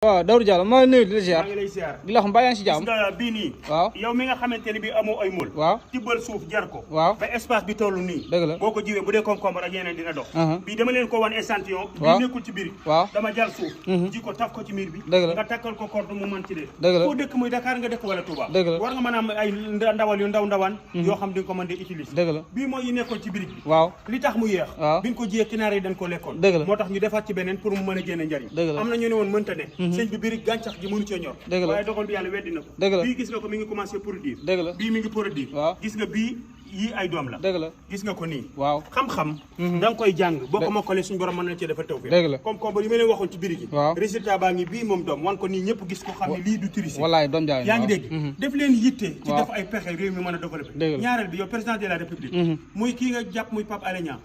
waaw Daouda Diallo maa ngi nuyu di la ziar. maa ngi lay ziar di la xam mbaa yaa ngi si jàmm. gis nga bii nii. waaw yow mi nga xamante ne bii amoo ay mool. waaw tibbal suuf jar ko. waaw ba espace bi toll nii. dëgg la boo ko jiwee bu dee concombre ak yeneen dina dox. bii dama leen ko wan échantillon. waaw bii nekkul ci biir. waaw dama jal suuf. ji ko taf ko ci miir bi. dëgg la nga takkal ko corde mu mën ci dee. dëgg la foo dëkk muy Dakar nga dëkk wala Touba. dëgg la war nga mën a am ay ndawal yu ndawaan. yoo xam di nga ko mën di utiliser. dëgg la bii mooy yi nekkoon ci biir bi. waaw li tax mu yéex. waaw bi ñu ko jiyee kinaar yi dañ ko lekkoon. dëgg la moo tax ñu defaat ci beneen pour mu mën a génne njariñ. dëgg la am na ñu ne woon mënta ne sëñ bi biir gàncax gi mënu cee ñor. dëgg la waaye dogal bi yàlla weddi na ko. dëgg la bii gis nga ko mi ngi commencé produire. dëgg la bii mi ngi produire. waaw gis nga bii yii ay doom la. dëgg la gis nga ko nii. waaw xam-xam. da nga koy jàng boo ko mokkalee suñu borom mën na cee dafa taw fi. dëgg la comme comme yi ma leen waxoon ci biir gi. waaw résultat baa ngi bii moom doom wan ko nii ñëpp gis ko xam ne lii du tricher. wallaay doom jaay yaa ngi dégg def leen yitte ci waaw def ay pexe réew mi mën a développé. dëgg la ñaareel bi yow président de la république. muy kii nga jàpp muy Pape Alé Niang.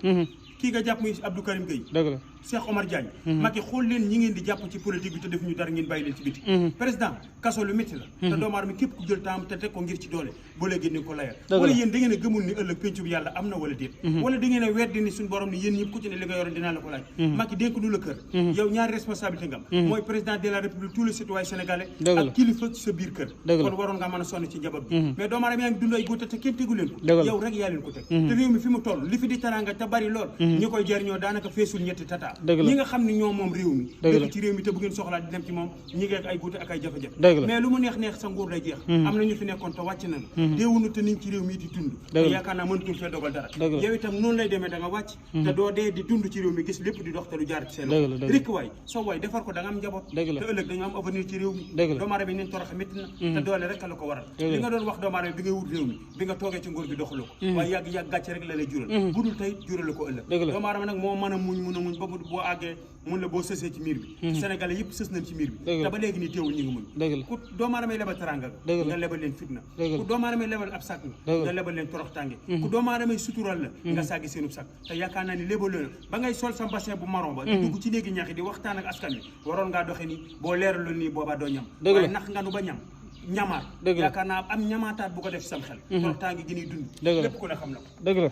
kii nga jàpp muy Abdou Karim Gueye. dëgg la Cheikh Omar Diagne. Macky xool leen ñi ngeen di jàpp ci politique bi te def ñu dara ngeen bàyyi leen ci biti. président kaso lu métti la. te doomu aadama képp ku jël temps te teg ko ngir ci doole boo léegi ni ko layal. wala yéen da ngeen a gëmul ni ëllëg pencu bi yàlla am na wala déet. wala da ngeen a weddi ni suñu borom ni yéen ñëpp ku ci ne li nga yoroon dinaa la ko laaj. Macky dénk du la kër. yow ñaari responsabilité nga am. mooy président de la république tous les citoyens sénégalais. ak kilifa ci sa biir kër. kon waroon nga mën a sonn ci njaboot bi. mais doomu aadama yaa ngi dund ay góote te kenn tegu leen ko. yow rek yaa leen ko teg. te réew mi fi mu toll li fi di taranga te bari lool. ñi koy jariñoo daanaka feesul ñetti tata. ñi nga xam ne ñoo moom réew mi dëkk ci réew mi te bu ngeen soxlaa di dem ci moom ñi ngi ak ay guute ak ay jafe-jafe mais lu mu neex sa nguur day jeex am na ñu fi nekkoon te wàcc nañu déewunu te niñ ci réew mi di dund te yaakaar naa mënatul fee dogal dara yow itam noonu lay demee da nga wàcc te doo dee di dund ci réew mi gis lépp di dox te lu jaar ci seen rikk waay soo waay defar ko da nga am njaboot te ëllëg dañu am avenir ci réew mi doomu aadama bi neen torox métti na te doole rek la ko waral li nga doon wax doomu aadama bi ngay wut réew mi bi nga toogee ci nguur gi doxaloo ko waaye yàgg gàcce rek la lay jural bu dul tey jural la ko ëllëg doomu aadama nag moo mën a muñ ba boo àggee mun la boo sësee ci miir bi Sénégalais yëpp sës nañ ci miir bi te ba léegi nii teewul ñu ngi muñ ku doomu aadama lebal teranga nga lebal leen fitna ku doomu aadama lebal ab sàkk nga lebal leen torox tànge ku doomu aadama sutural la nga sàggi seenub sàkk te yaakaar naa ni lebal leen ba ngay sol sa bassin bu marron ba dugg ci léegi ñax yi di waxtaan ak askan wi waroon ngaa doxe ni boo leeraloon nii boobaa doo ñam waaye nax nga nu ba ñam ñamaat yaakaar naa am ñamaataat bu ko def sam xel torox tànge gi ñuy dund lépp ku ne xam na ko